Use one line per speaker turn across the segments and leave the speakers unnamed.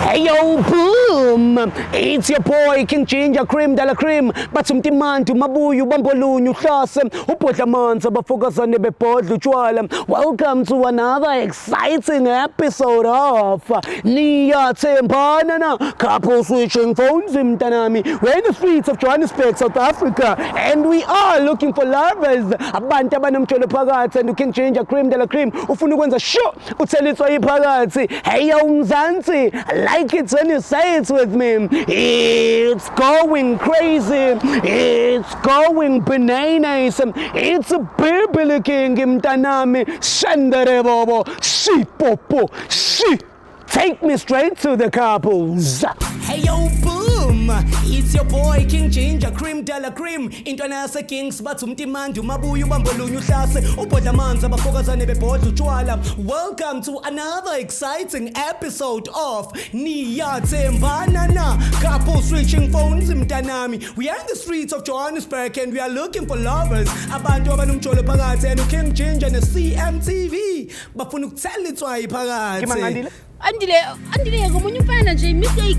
Hey yo, boom! It's your boy King Ginger Cream Dala Cream. Bathi umtimanti umabuya ubambolunye uhlase ubhodla amanzi abafokazane bebhodla utshwala. Welcome to another exciting episode of Niyathembana na Couple Switching Phones mntanami. We're in the streets of Johannesburg, South Africa, and we are looking for lovers. Abantu abanomjolo phakathi and King Ginger Cream Dala Cream ufuna ukwenza sure uthela itswayi phakathi. Hey yo Mzansi, like it when you say it with me. It's going crazy. It's going bananas. It's a baby king mntanami. Shendere bobo. Shi popo. Shi. Take me straight to the couples. Hey yo, boom! It's your boy King Ginger Cream Dala Cream. Intwana yase Kings bathi umtimandi umabuya ubambolunye uhlase ubhodla amanzi abafokazane bebhodla utshwala. Welcome to another exciting episode of Niyathembana na Couple Switching Phones mntanami. We are in the streets of Johannesburg and we are looking for lovers. Abantu abanomjolo phakathi and King Ginger ne CMTV bafuna ukuthela itswayi phakathi.
Andile, Andile ngomunye umfana nje mistake.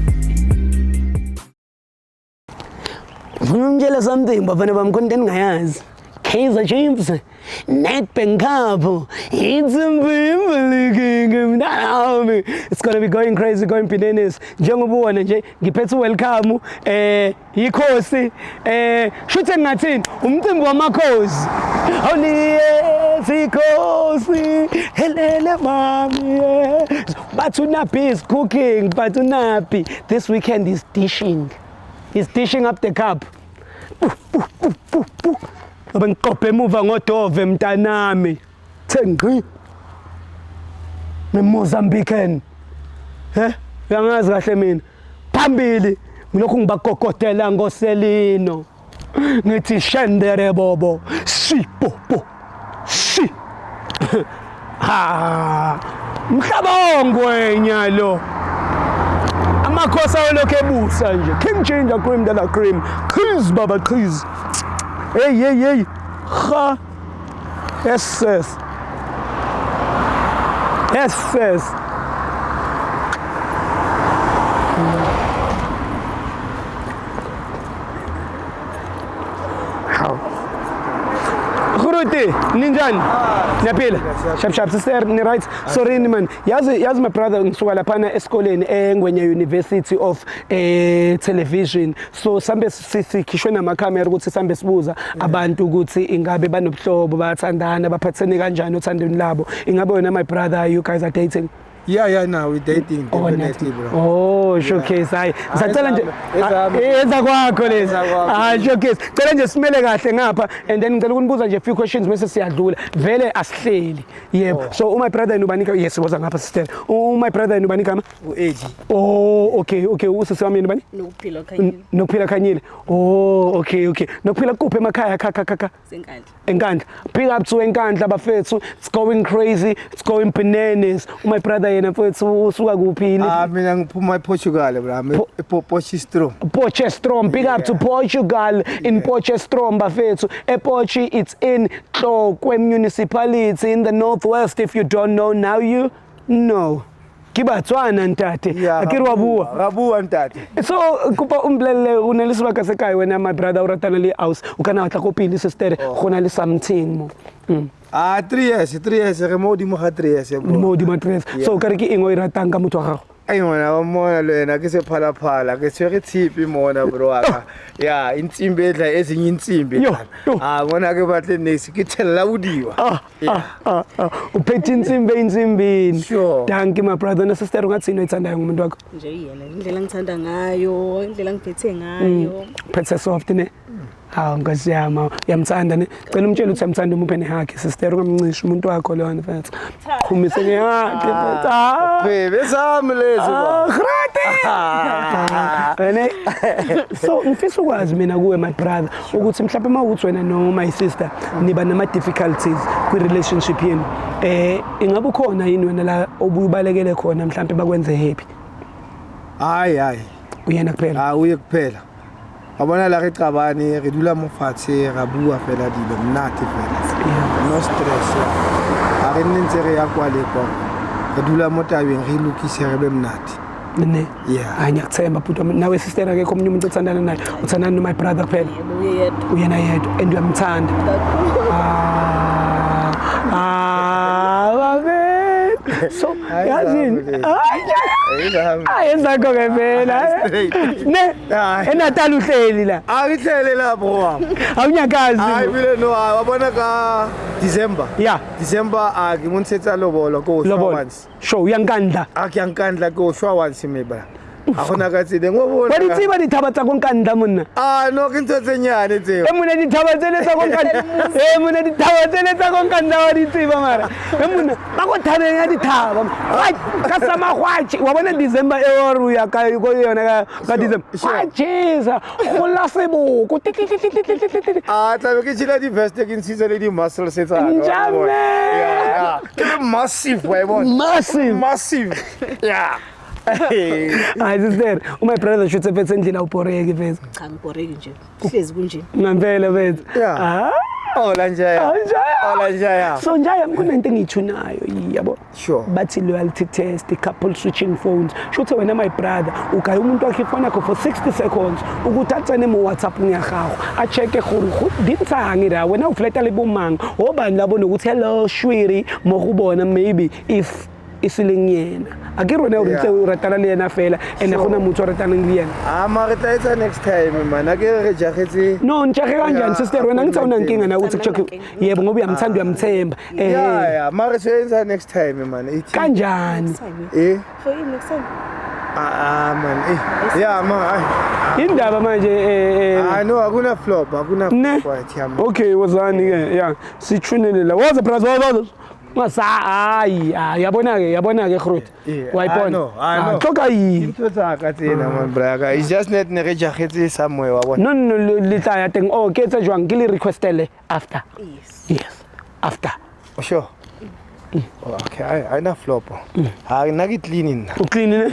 Ngifuna umtshela something bafana bami khona into engingayazi. Kaizer Chiefs, Nedbank Cup, it's a king mntanami. It's gonna be going crazy, going bananas. Njengoba ubona nje ngiphethe welcome yikhosi shuthe ngingathini umcimbi wamakhosi. Awuliyethi helele mami. But uNabi is cooking, but uNabi this weekend is dishing. He's dishing up the cup. Ngoba ngiqophe emuva ngodove mntanami. The ngqi. NeMozambican. He? Uyangazi kahle mina. Phambili ngilokhu ngibakokotela ngoselino. Ngithi shendere bobo. Sipopo. Si. Ha. Mhlaba ongwenya lo. Amakhosi awolokhu ebusa nje. King Ginger Cream Dala Cream. Qhiz baba qhiz. Hey hey hey. Ha. Yes yes. Yes yes. Groete, ninjani? Niyaphila? Shap shap sister, ni right? Sorry man. Yazi yazi my brother ngisuka laphana esikoleni eNgwenya University of Television. So sambe sikhishwe namakhamera ukuthi sambe sibuza abantu ukuthi ingabe banobuhlobo, bayathandana, baphathene kanjani othandweni labo. Ingabe wena my brother you guys are dating?
Yeah, no, we're dating,
Oh,
definitely, bro.
Oh, showcase hayi. Ngisacela nje
Ezami.
eza kwakho lezi.
Eza kwakho.
Ah, showcase. Cela nje simele kahle ngapha and then ngicela ukunibuza nje few questions bese siyadlula. Vele asihleli. Yebo. So my brother ubanika yes woza ngapha sister. My brother ubanika igama?
U-Eddie.
Oh, okay, okay. Usisi wami yena bani?
Nokuphila khanyile
Nokuphila Khanyile. Oh, okay, okay. Nokuphila kuphi emakhaya kha kha kha kha.
senkandla.
Enkandla. Big up to Enkandla bafethu. It's going crazy. It's going bananas. My brother yena mfethu usuka kuphi?
Ah, mina ngiphuma ePortugal, bro. I'm ePotchefstroom.
Potchefstroom. Big up to Portugal in Potchefstroom bafethu. ePochi it's in Tlokwe municipality in the northwest. If you don't know now you know. Ke Batswana ntate. Akere wa bua.
Ra bua ntate.
So kopa o mpolelle o na le sebaka se kae wena my brother o ratana le aus o kana wa tla ko pele sister go na le something mo.
Ah, 3 years, 3 years, re mo godimo ga 3 years, bro.
Mo godimo 3 years. So o kare ke eng o e ratang ka motho wa gago?
Ai ngwana wa mona le wena ke sephalaphala ke tshwere tshipi mona bro wa ka. Ya, intsimbi edla ezinye intsimbi.
Yo, yo.
Ah, ngona ke batle next ke thella bodiwa.
Ah, ah, ah, ah. Uphethe insimbi einsimbini.
Sure.
Thank you my brother na sister ungathini oyithandayo ngumuntu wakho?
Nje yena indlela engithanda ngayo, indlela engiphethe ngayo.
Uphethe soft ne? Hawu nkosi yami, uyamthanda ne? Cela umtshele ukuthi uyamthanda umuphe nehug sister ungamncishi umuntu wakho lona mfethu. Qhumise ngehug mfethu. Ah.
Bebe sami lezi
Ah,
baba.
Grote! Wena so ngifisa ukwazi mina kuwe my brother ukuthi mhlawumbe uma ukuthi wena no my sister niba nama difficulties kwi relationship yenu ingabe ukhona yini wena la obubalekele khona mhlawumbe bakwenze happy?
Hayi hayi.
Uyena kuphela.
Ah, uye kuphela. Wa bona la re qabane re dula mo fatshe ra bua fela dilo monate fela. No stress. Ha re nne ntse re ya kwa le kwa. Re dula mo tabeng re lokise re be monate.
Ne.
Yeah.
Hayi, ngiyakuthemba bhuti wami. Nawe sister, akekho omunye umuntu othandana naye, uthandana no my brother kuphela?
Yebo, uye yedwa.
Uyena yedwa, and uyamthanda? Ah, ah, babe, so
Hayi,
yazini
zami le.
hayi.
Hayi, zami.
Hayi, ezakho ke phela.
Straight.
Ne.
Hayi.
ENatal uhleli la?
Angihlele lapho wami.
Awunyakazi?
Hayi, bile no, wabona ka December. December a ke mo ntshetsa lobolo ko shwa
Lobola.
once.
Sure, uyankandla?
A ke yankandla, ke o shwa once me ba. A gona ka tsela engwe bona.
Wa di tseba dithaba tsa ko Nkandla, monna?
Ah no, ke ntho tse nyane tseo.
E monna, dithaba tsele tsa ko Nkandla, e monna, dithaba tsele tsa ko Nkandla wa di tseba? Mara e monna, ba ko thabeng ya dithaba ka samagwatše wa bona December e ore o ya ka ko yona ka December gwa chesa go la seboko. Ti, ti, ti, ti, ti, ti, ti, ti.
A tlabe ke tšhila di-vest, ke ntshitse le di-muscles tsa ka, wa
Njame.
bona. Yeah. Ke le massive, wa e bona.
Massive.
Massive, yeah.
Hayi sister, my brother shuthe mfethu, endlini awubhoreki mfethu?
Cha, ngibhoreki nje, hlezi kunje.
Ngampela mfethu.
Yeah.
Ah.
Ola njaya.
Njaya.
Ola njaya.
So njaya, kunento engiyithunayo, yabo. Bathi loyalty test, couple switching phones. Shuthe wena my brother ugaya umuntu wakhe ifoni yakho for 60 seconds ukuthi atsene mo WhatsApp ya gago, a checke gore go dintshang ra wena, o flirta le bomang, obani labo, nokuthi hello shwiri mo go bona, maybe if e se leng yena a ke rone o ntse o ratana le yena fela and a gona motho o ratanang le yena.
Ah, mara re tla etsa next time, man. A ke re jagetse.
No, ntshage kanjani?
Yeah,
Sister, wena ngithi awunankinga nawe ukuthi
Cha,
kucheck? Yebo, ngoba uyamthanda, uyamthemba.
Yeah, mara so etsa next time, man. Ithi.
Kanjani?
Next time.
Eh?
For you, next time.
Ah, ah man. Eh. Yeah, man. Ay.
Indaba manje
Ah no, akuna flop, akuna
Ne.
flop right yeah.
Okay, wozani ke, ya, sithunele la. Woza brother, woza, woza. Ngasa hayi, ah, yabona ke, yabona ke groot.
Yeah,
Wayibona?
I know, I know.
Tloka yini?
Ntho tsa ka tsena, man, bra ka. It's just net ne re jagetse somewhere, wa bona.
No, le tla ya teng. Oh, ke etsa jwang? Ke le requestele after?
Yes.
Yes, after.
Sure. Oh, okay, I na flop. Ha nna ke clean nna.
O clean ne?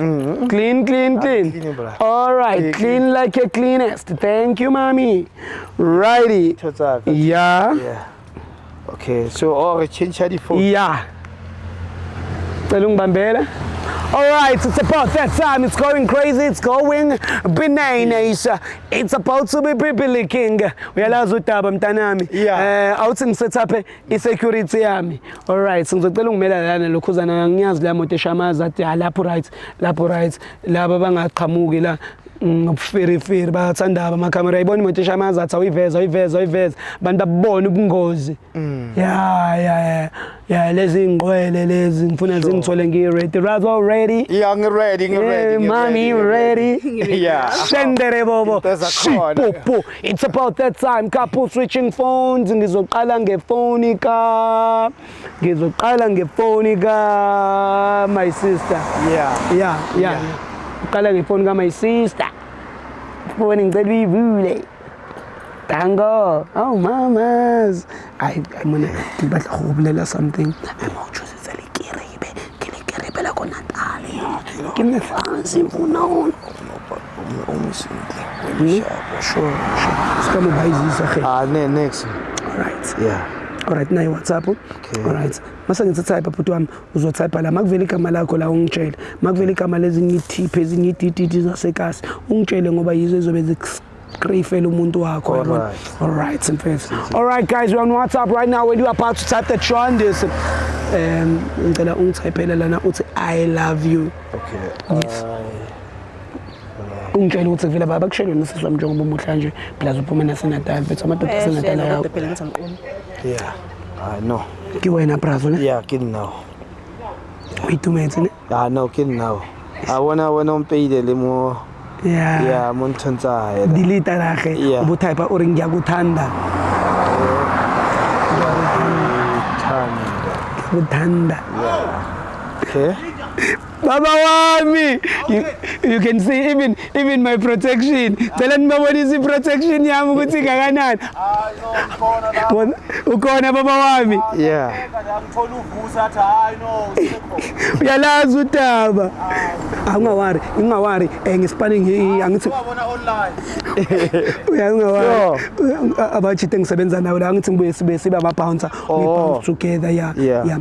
Clean, clean, clean.
Clean, bra.
All right,
Clean.
Clean like a cleanest. Thank you, mommy. Righty.
Ntho tsa ka.
Yeah.
Yeah. Okay, so oh, re change di phone.
Yeah. Cela ungibambele. All right, it's about that time. It's going crazy. It's going bananas. It's about to be Bibili King. Uyalazi udaba, mntanami.
Yeah.
Awuthi ngiset up i-security yami. All right, ngizocela ungimela lana lokhuzana, ngiyazi la moto eshamaza athi ah, lapho right, lapho right. Laba bangaqhamuki la ngobuferiferi bayathanda amakhamera, ayibona imoto eshamaza athi awuyiveza, awuyiveza, awuyiveza, abantu babone ubungozi. Ya, lezi ngqwele lezi ngifuna zingithole ngi-ready, rather ready.
Yeah, ngi-ready, ngi-ready.
Yeah, mommy, ready?
Yeah.
Shendere bobo.
Into zakhona.
Shipopo. It's about that time. Couple switching phones. Ngizoqala ngefoni ka my sister. Yeah. Uqala ngefoni ka my sister. Phone ngicela uyivule. Tango. Oh mamas. I mona ke batla go bolela something. I'm o chosetsa lekerebe. Ke lekerebe la ko Natal. Ke nne fatshe mfuna ona. Sure. Ska mo bayizisa ge.
Ah, ne next.
All right.
Yeah.
Alright, nayo WhatsApp.
Okay.
Alright. Mase ngithi type, bhuti wami, uzotype la makuvela igama lakho la ungitshele. Makuvela igama lezinye ithiphi, ezinye idididi zasekasi, ungitshele ngoba yizo ezobe zikrifela umuntu wakho, yabona.
Alright.
Alright, mfethu. Alright guys, we're on WhatsApp right now when you are about to type the jaundice. Ngicela ungithayiphele lana uthi "I love you."
Okay.
Yes. Ungitshele ukuthi vele baba kushele nosisi wami njengoba umuhle nje, plus uphuma naseNatal, mfethu, amadoda aseNatal
Uyashela
ayaw.
kodwa phela ngithi angiqondi.
Yeah. Ah no.
Ke wena brazo ne?
Yeah, ke nna.
O itumetse ne?
Ah no, ke nna. A bona wena o mpeile le mo.
Yeah.
Yeah, mo nthong tsa hae.
Delete la ge.
Yeah.
O bo type o re "Ngiyakuthanda."
Thanda.
Ngiyakuthanda.
Okay.
Baba wami, you can see even my protection. Cela nibabonise i-protection yami ukuthi ingakanani. Ukhona baba wami?
Yeah.
Angithola uvusa athi hayi no, usekhona.
Uyalazi udaba. Awungawari, ungawari, ngisipane angithi
Wabona online.
uyangawari. Abachite engisebenza nawo la, angithi ngibuye sibe sibe ama-bouncer. We
Oh.
bounce together, yeah.
Yeah.
Yeah.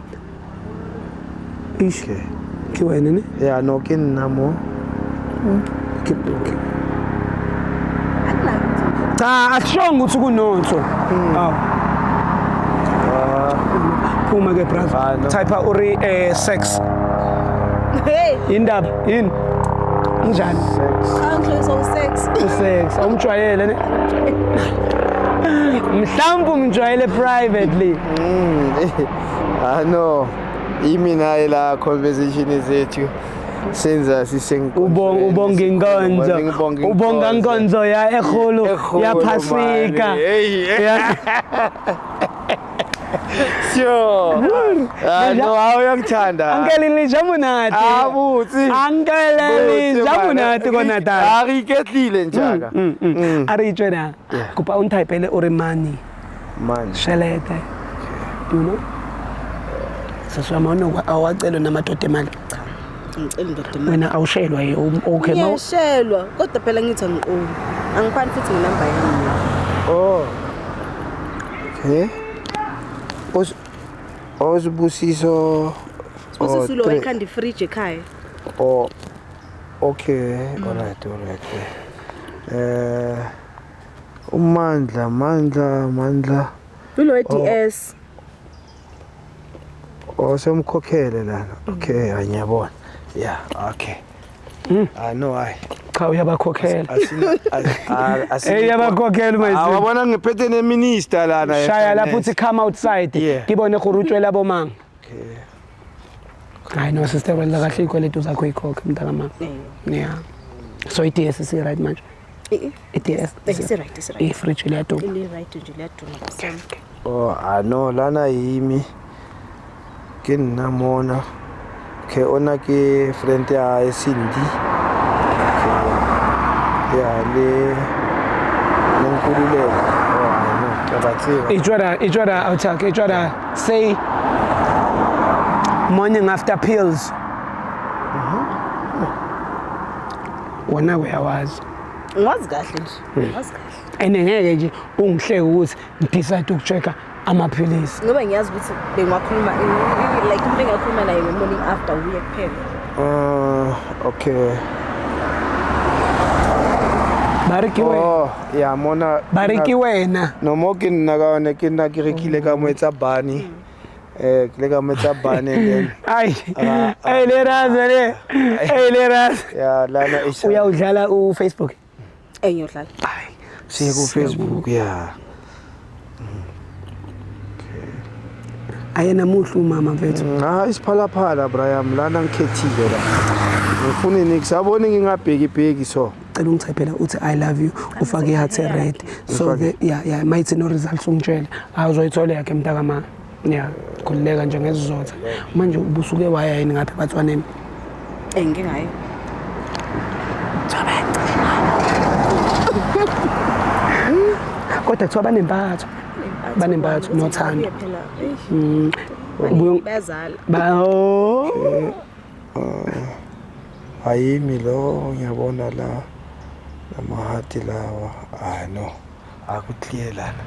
Ish.
Okay.
Ke wena ne?
Yeah, no, ke nna mo.
Akunalutho.
Cha, asishongo ukuthi kunotho. Awu. Phuma ke brother.
Ah, no.
Type uri sex.
Hey,
Indaba yini? Njani?
Sex.
cha ngihloyiswa usex.
Usex. Awumjwayele ne? Mhlawumbe umjwayele privately.
Ah no. Imi naye la conversation zethu senza
Ubonga ubonga inkonzo. Ubonga inkonzo ya ekhulu
Ekhulu,
ya Pasika.
mani. Hey.
Ya
Sure. Ah no, awuyakuthanda.
Uncle lija monate.
Ah butsi.
Uncle lija monate ko Natal.
Ah re iketlile njaka.
A re itswe na.
Yeah.
Kopa o ntypele o re money.
Manje.
Shelete. You know? Saswama awacela namadoda imali.
Ngicela indoda imali.
Wena awushelwa ye okay ma
Ngiyashelwa kodwa phela ngithi angiqomi. Angiphani futhi ngenamba yami.
Oh. Okay. Os Osibusiso.
Sibusiso lo wayikhanda ifridge ekhaya.
Oh. Okay, all right, all right. uMandla, Mandla, Mandla.
Ulo we-DS.
Oh, semkhokhele lana. Okay, ngiyabona. Yeah, okay. Ah no, hayi.
Cha uyabakhokhela.
Asina asina.
Hey uyabakhokhela my
Ah,
sister.
wabona ngiphethe neminister lana.
Shaya lapho uthi come outside.
Yeah.
Ngibone gore utswela bomang.
Okay.
Hayi no sister wenza kahle ikweletu zakho ikhokhe mntakamama. Yeah. So i-DS is right manje. I-DS.
Isi-right, isi-right.
I-fridge liyaduma.
Ili-right nje liyaduma.
Oh, ah no, lana yimi. Ke nna mona. Okay, ona ke friend ya hae Cindy. Okay. Ya le Nkululeko. Oh, ah no, ke ba tseba.
Itswela awuthak, itswela say morning after pills. Wona uyawazi.
Ngiwazi kahle nje. Ngiwazi kahle.
And ngeke nje ungihleke ukuthi ngidecide ukuchecka amaphilisi.
Ngoba ngiyazi ukuthi bengiwakhuluma like umuntu engakhuluma naye nge-morning after uye kuphela.
Okay.
Bariki wena.
Oh, ya mona.
Bariki wena.
No mo ke nna ka one ke nna ke rekile ka mo etsa bani. Ke le ka mo etsa bani and then
Ay. Ay le raza le. Ay le raza.
ya lana isa.
Uyawudlala u Facebook.
Ngiyodlala.
Ay.
Siye ku Facebook ya.
Ayena muhle umama mfethu.
Ah isiphalaphala Brian lana ngikhethile la. Ngifuna nix abone ngingabheki bheki so.
Cela ungithaphela uthi I love you ufake iheart red. So the yeah might no results ungitshele. Awuzoyithola yakhe mntakama. Yeah, khululeka nje ngezizotha. Manje ubusuke waya yini ngapha eBatswaneni?
Ngike ngayo.
Kodwa kuthiwa banempatho. Banempatho nothando.
Phela. Bayazala.
Ba oh.
Ayimi lo ngiyabona la lamahati lawa. Ah no. Akuclear lana.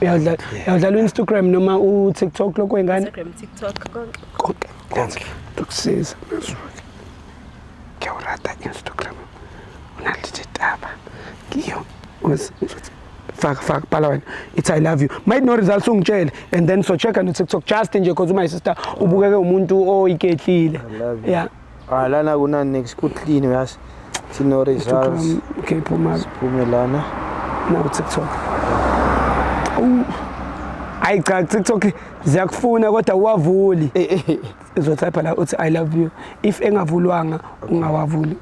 Uyawudlala u-Instagram noma u-TikTok lokho wengane?
Instagram, TikTok konke.
Konke. Konke. Ukusiza. Ngiyawurata Instagram. Unalite taba. Ngiyo. Faka bhala wena. It's I love you. Might no results ungitshele and then so check on TikTok just nje because my sister ubukeke umuntu oyikehlile.
I love you.
Yeah.
Ah lana kuna next ku clean uyazi. Sino results.
Instagram okay phuma
Phume lana.
na TikTok. Hayi cha TikTok ziyakufuna kodwa uwavuli. Uzotype la uthi I love you. If engavulwanga ungawavuli.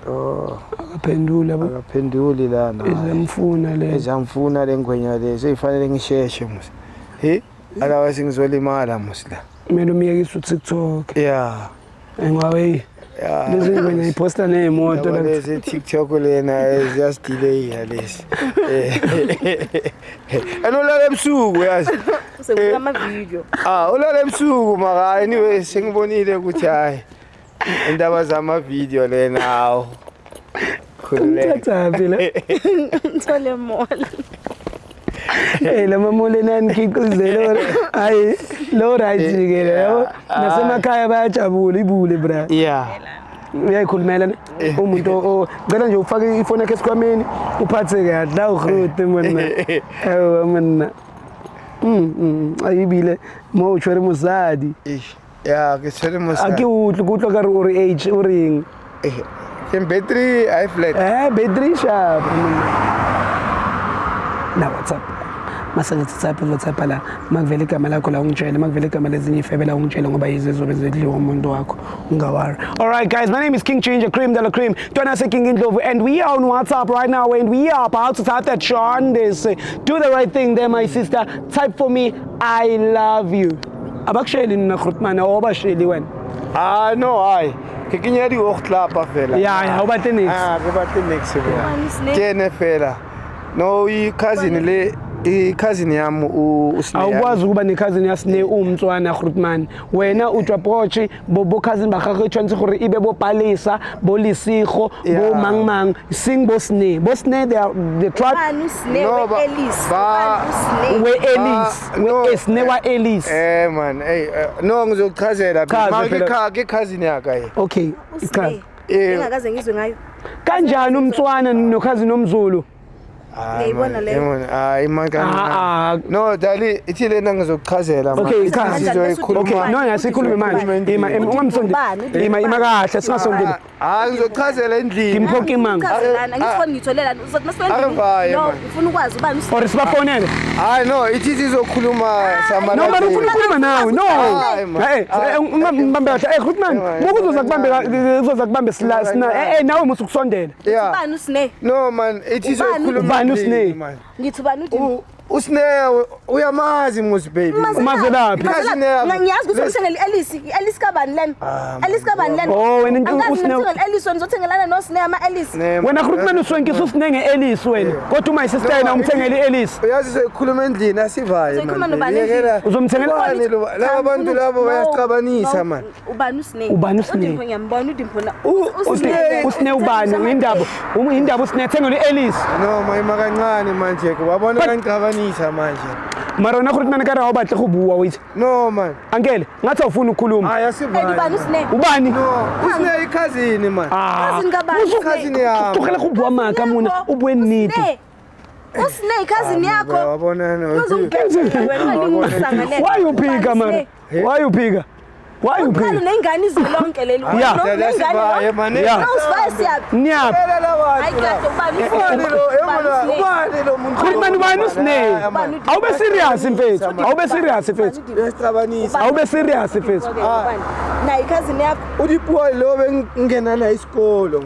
Oh,
Akaphenduli yabo.
akaphenduli lana.
Izemfuna le.
Ezamfuna le ngwenya le seyifanele ngisheshe mos. He? Otherwise ngizolimala mos la.
Kumele umyekise uTikTok.
Yeah.
Ngoba hey
Yeah.
lezi ngwenya iposta nezimoto la.
Lezi TikTok lena ziyasidelay lezi. Anolala ebusuku yazi.
Usekubuka ama-video.
Ah, ulala ebusuku maka anyway sengibonile ukuthi hayi indaba zama video lena awu. Khululeka.
Umthathaphi la?
Ngithole mall.
Eh, la mamole nanikhiqizele, hayi lo, right ke yabo, nasemakhaya bayajabula ibule, bra. Uyayikhulumela ne umuntu cela nje ufake ifoni yakhe esikhwameni, uphathe kahle la ugrute monna. Ewa monna, ayibile mo o tshwere mosadi.
Eish, ya, ke tshwere
A ke
mosadi.
Utlwe, ke utlwa kare o re age o reng?
Eh, ke battery high flat.
Eh, battery sharp monna. Na WhatsApp masangithi type, uzotype la makuvela igama lakho la, ungitshele makuvela igama lezinye ifebe la, ungitshele ngoba yizo ezobe zidliwa umuntu wakho, ungawari. All right guys, my name is King Ginger Cream de la Cream Ntwana King Indlovu, and we are on WhatsApp right now and we are about to type that Sean. They say do the right thing there, my sister. Type for me, "I love you." Abakusheli nina, Grootman, awabasheli wena?
Ah no, hayi, ke kenya di-oogtlapa fela.
Ya, o batle niks.
Ah, ke batle nix bro.
Ubani uSne?
Ke ene fela. No, i-cousin le, i-cousin yami uSne.
Awukwazi ukuba ne-cousin yaSne uwumtswana, Grootman. Wena utswa Potch, bo cousin ba gagwe tshwanetse gore e be bo Palesa, bo Lesego, bo mang mang, seng bo Sne. Bo Sne, they are the tribe.
Ubani uSne?
No,
We-Alice, ubani uSne?
We Alice.
No.
We Sne wa Alice.
Eh man, hey, no, ngizokuchazela.
Chaza
Ma
phela.
ke cousin yakhe ye.
Okay,
uSne.
ichaza.
Engakaze ngizwe ngayo.
Kanjani umtswana no-cousin nomzulu?
Ngiyayibona leyo.
Hayi man.
Ah, ah.
No dali, ithi lena ngizokuchazela man.
Okay, chaza.
Sizoyikhuluma.
Okay, no, asikhulume manje. Ima, ima, ungamsondeli.
Ubani?
Ima, ima kahle, singasondeli.
Ah, ngizokuchazela endlini.
Ngimphoqa imanga.
Chazelana, angithi ngitholelana uzothi
Arivaye,
no
man.
ngifuna ukwazi ubani uSne.
Or sibafonele.
Hayi no, ithi sizokhuluma
No man, ufuna ukukhuluma nawe. No.
Hayi, man.
Eh, ungambambe kahle. Eh, Grootman, buka uzoza kubambe, uzoza kubambe sila sina. Eh, eh, nawe musu kusondela.
Yeah.
Ubani uSne?
No man, ithi
Ubani?
sizokhuluma.
Ubani uSne?
endlini, man.
Ngithi ubani uDimpo?
USne uyamazi musi, baby.
Umazelaphi?
Cousin yami.
Ngiyazi ukuthi umthengele i-Alice, i-Alice kabani lena?
Ah,
Alice kabani lena?
Oh, wena into
Angikaze
uSne-
ngimthengele i-Alice, wena uzothengelana noSne ama-Alice.
Ne, man.
Wena Grootman, uswenkisa uSne nge-Alice wena. Kodwa uma sister yena umthengele i-Alice.
Uyazi soyikhuluma endlini, asivaye.
Uzoyikhuluma
man,
nobani
baby.
endlini?
Yekela.
Uzomthengela-
Ubani laba bantu labo bayasixabanisa man.
Ubani uSne?
Ubani uSne?
uDimpo ngiyambona, uDimpo na.
uSne, uSne ubani? Indaba. Indaba uSne athengele i-Alice.
No, mayima kancane manje, wabona kangixabanisa manje.
Mara wena Grootman, ka re ha o batle go bua, o itse.
No man.
Ankele, ngathi awufuni ukukhuluma.
Hayi, asivaye.
Ubani uSne?
Ubani?
No, uSne i-cousin man.
Ah.
Cousin kabani?
Cousin yami.
Tlogela go bua maaka mona, o bue nnete.
uSne cousin yakho.
Wabona no.
Why you phika mara? Why you phika? Why you
Uqala
phika?
nengane izwe lonke leli.
Yeah.
Asivaye man.
Yeah.
Usivaya siyaphi?
Niyaphi?
Hayi kade, ubani
Ubani
uSne?
lo? Yabona ubani lo muntu?
Grootman, ubani uSne? Awube serious mfethu. Awube serious mfethu.
Uyasixabanisa.
Awube serious mfethu.
Naye cousin yakho.
UDipuwa lo bengingena naye isikolo.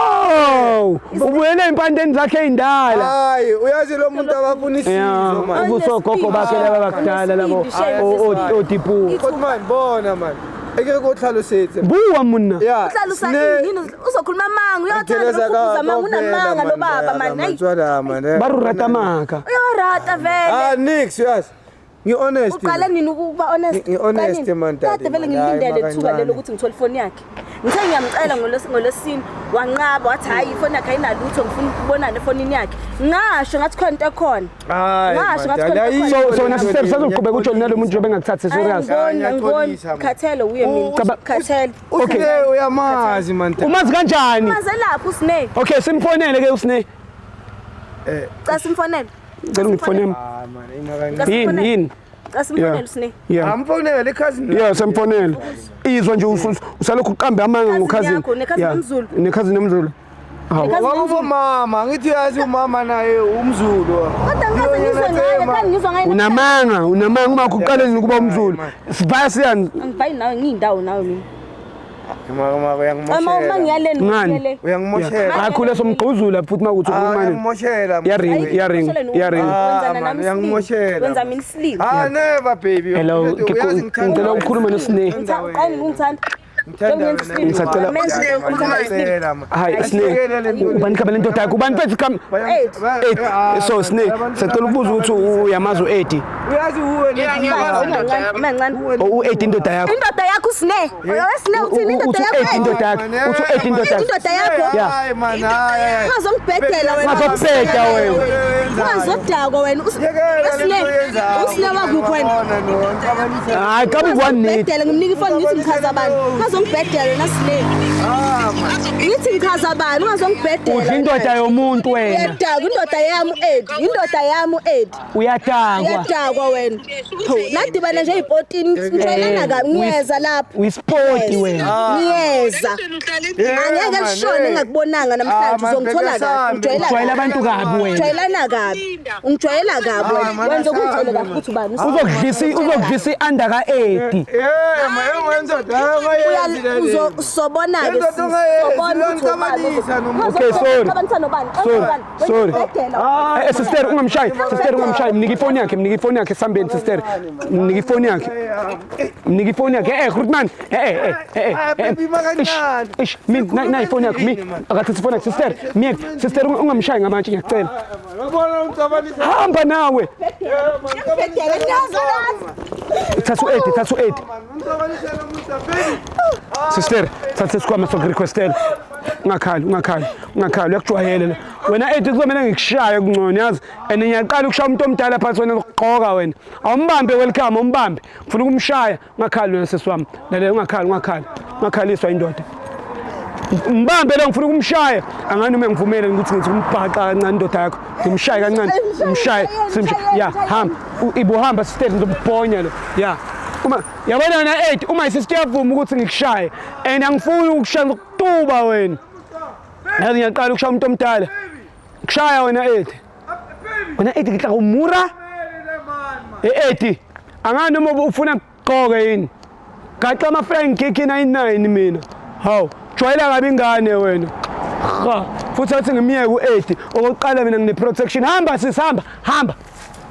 Oh, ubuyele empandeni zakhe ey'ndala.
Hayi, uyazi lo muntu abafuna isizo man.
Ubusogogo bakhe laba bakudala labo oDipuwa.
Kodwa man, bona man. Eke ko tlhalosetse.
Bua monna.
Yeah.
Uhlala yini, uzokhuluma amanga, uyathanda ukukhuluza amanga, unamanga lo baba man. Hayi.
Tswala man.
Ba re rata maaka.
Uyawarata
Ah,
vele.
nix, uyazi. Ngi-honest.
Uqala nini ukuba honest?
Ngi-honest,
Uqala nini?
man, daddy,
Kade vele
man.
ngilindele
Hayi,
ithuba lelo
makancane.
ukuthi ngithole ifoni yakhe. Ngithe ngiyamcela ngolwesine, wanqaba, wathi hayi, ifoni yakhe ayinalutho, ngifuna ukubonana efonini yakhe. Ngasho ngathi khona into ekhona.
Hayi,
Ngasho
man,
ngathi
dali,
khona
ayikho
into
So so
le
wena
nto
sister
le,
usazoqhubeka ujole nalo muntu njengoba engakuthathi serious.
Angiboni, angiboni.
Ngiyaxolisa, man.
Khathele uye mina. Khathele.
USne uyamazi man.
Umazi kanjani?
Mazelaphi uSne?
Okay, simfonele ke uSne.
Cha, simfonele.
Cela ungifone yami.
Ah man, ima kancane.
Yini yini?
Cha, simfonele uSne.
Yeah.
Amfonele i-cousin.
Yeah, semfonele. Izwa nje usalokhu uqambe amanga ngo-cousin.
yakho, ne-cousin
Yeah.
yomZulu.
Ne-cousin yomZulu. Hawu.
Wakubo mama, ngithi uyazi umama naye umZulu.
Kodwa ngikaze ngizwe ngaye, kanti ngizwa ngaye.
Unamanga, unamanga uma uqale nini ukuba umZulu. Sivaya siyani?
Angivayi nawe, ngiyindawo nawe mina.
Mama
Uma uma
uyangimoshela.
ngiyaleni
Ngani?
ngiyale.
Uyangimoshela.
Hayi khule somgquzula futhi makuthi
Ah,
ukhulumane.
uyangimoshela.
Iyaringa, iyaringa, iyaringa.
Ah,
Wenza
man,
nami
uyangimoshela.
isilima. Wenza mina isilima.
Ah, never baby.
Hello,
Uyazi ngithanda
ngicela
wena.
ukukhuluma noSne.
Ngithanda wena.
Qani ngithanda.
Ngisacela- Hayi Sne, ubani igama lendoda yakho? Ubani mfethu igama? Eight. So Sne, sacela ukubuza ukuthi uyamazi u-Eddie.
Uyazi uwe.
Mancane.
Oh, u-Eddie indoda yakho.
Indoda yakho uSne. Wesine uthini indoda
Uthi u-Eddie
yakho?
indoda yakho. Uthi u-Eddie indoda yakho.
Indoda yakho.
Yeah.
Hayi man, hayi.
Ungazongibhedela wena.
Ungazobheda wena.
Ungazodakwa wena. Usne. Usne wakuphi wena?
Hayi kabe one need.
Ngibhedele ngimnika ifoni ngithi ngichaza abantu. Ungazongibhedela wena Sne. Ngithi ngichaza abantu ungazongibhedela.
Udla indoda yomuntu wena.
Uyadakwa indoda yami u-Ed. Indoda yami u-Ed.
Uyadakwa.
Uyadakwa wena. Hawu, nadibana nje ey'potini nitshayelana kabi ngiyeza lapho.
Uyisipoti wena.
Ngiyeza. Angeke lishone ngingakubonanga namhlanje uzongithola kabi. Ungijwayela
Ujwayela abantu kabi wena.
Ungijwayelana kabi. Ungijwayela kabi wena. Wenza ukungitshele kahle ukuthi ubani.
Uzokudlisa i-under ka-Eddie.
Eh, ma indoda
Uya usobona ke sobona ukuthi ubani.
Okay, sorry.
Xabanisa nobani?
Sorry, sorry.
Ubhedela.
Eh sister ungamshayi, sister ungamshayi, mnike ifoni yakhe, mnike ifoni yakhe sambeni sister. Mnike ifoni yakhe. Mnike ifoni yakhe. Eh Grootman. Eh eh eh eh.
Ah, baby, makancane.
Ish, mi na ifoni yakho mi. Akathatha ifoni yakhe sister. Miyeke sister ungamshayi ngamatshe ngiyacela.
Uyabona ungixabanisa.
Hamba nawe.
Ubhedela nazo nazo.
Thatha u-Eddie, thatha u-Eddie.
Ungixabanisa nomusa baby.
Sister, thatha isikhwama sokurequestela. Ungakhali, ungakhali, ungakhali, uyakujwayela la. Wena Eddie kuzomele ngikushaye kungcono yazi. And ngiyaqala ukushaya umuntu omdala phansi wena ngokugqoka wena. Awumbambe welcome, awumbambe. Ngifuna ukumshaya, ungakhali wena sisi wami. Lalela ungakhali, ungakhali. Ungakhaliswa indoda. Mbambe lo ngifuna ukumshaya. Angani uma ngivumele ukuthi ngithi umbhaqa kancane indoda yakho. Ngimshaye kancane, ngimshaye, simshaye. Ya, hamba. Ibuhamba sister ngizobhonya lo. Ya. Uma yabona wena Eddie, uma isister iyavuma ukuthi ngikushaye and angifuni ukukushaya ngikutuba wena. Yazi ngiyaqala ukushaya umuntu omdala. Kushaya wena Eddie. Wena Eddie ngitla umura. Eh Eddie, angani noma ufuna ngigqoke yini? Gaxa ama Frank Kick 99 mina. Hawu, jwayela kabi ingane wena. Ha, futhi athi ngimiyeke u-Eddie. Okokuqala mina ngine protection. Hamba sisi hamba, hamba.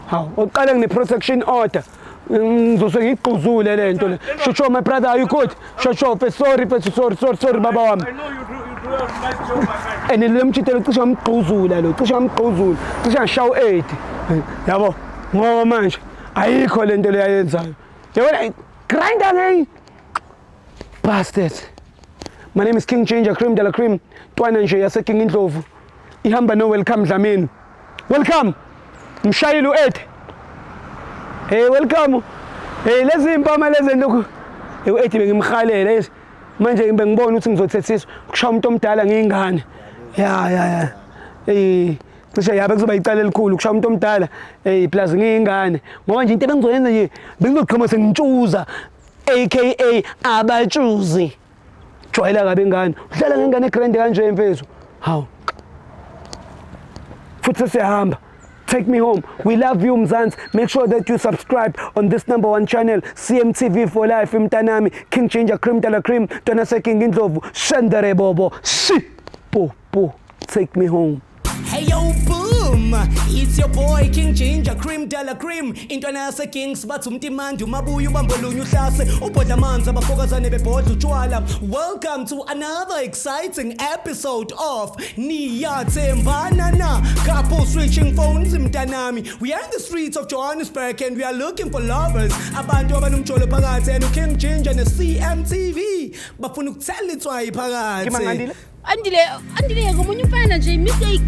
Hawu, okokuqala ngine protection order. Ngizose ngigquzule le nto le. Shosho my brother, are you good? Shosho, sorry, sorry, sorry, sorry baba wami.
I know you do a nice job, my friend.
And lo mjitelo cishe ngamgquzula lo, cishe ngamgquzula, cishe ngashaya u-Eddie. Yabo, ngoba manje ayikho lento le ayenzayo. Yabona grinder nge bastard. My name is King Ginger Cream de la Cream. Twana nje yase King Indlovu. Ihamba no Welcome Dlamini. Welcome. Mshayile u-Eddie. Hey welcome. Hey lezi impama lezi lokhu. Hey u-Eddie bengimhalela yes. Manje bengibona ukuthi ngizothethiswa kushaya umuntu omdala ngiyingane. Ya ya ya. Hey cishe yabe kuzoba icala elikhulu kushaya umuntu omdala hey plus ngiyingane. Ngoba nje into ebengizoyenza nje bengizoqhama sengitshuza aka abatshuzi. Jwayela kabi ingane. Uhlala ngengane egrand kanje mfethu. Hawu. Futhi sesiyahamba. Take me home. We love you Mzansi. Make sure that you subscribe on this number one channel, CMTV for life. Mtanami, King Ginger Cream de la Cream, Tona King Indlovu, Shendere Bobo, Shi, Po Po. Take me home. Hey yo, boom! It's your boy King Ginger Cream de la Cream. Intwana yase Kings bathi umtimandi umabuya ubambolunye uhlase ubhodla amanzi abafokazane bebhodla utshwala. Welcome to another exciting episode of Niyathembana Na. Couple switching phones mntanami. We are in the streets of Johannesburg and we are looking for lovers. Abantu abanomjolo phakathi and King Ginger ne CMTV bafuna ukuthela itswayi phakathi.
Andile, Andile ngomunye umfana nje mistake.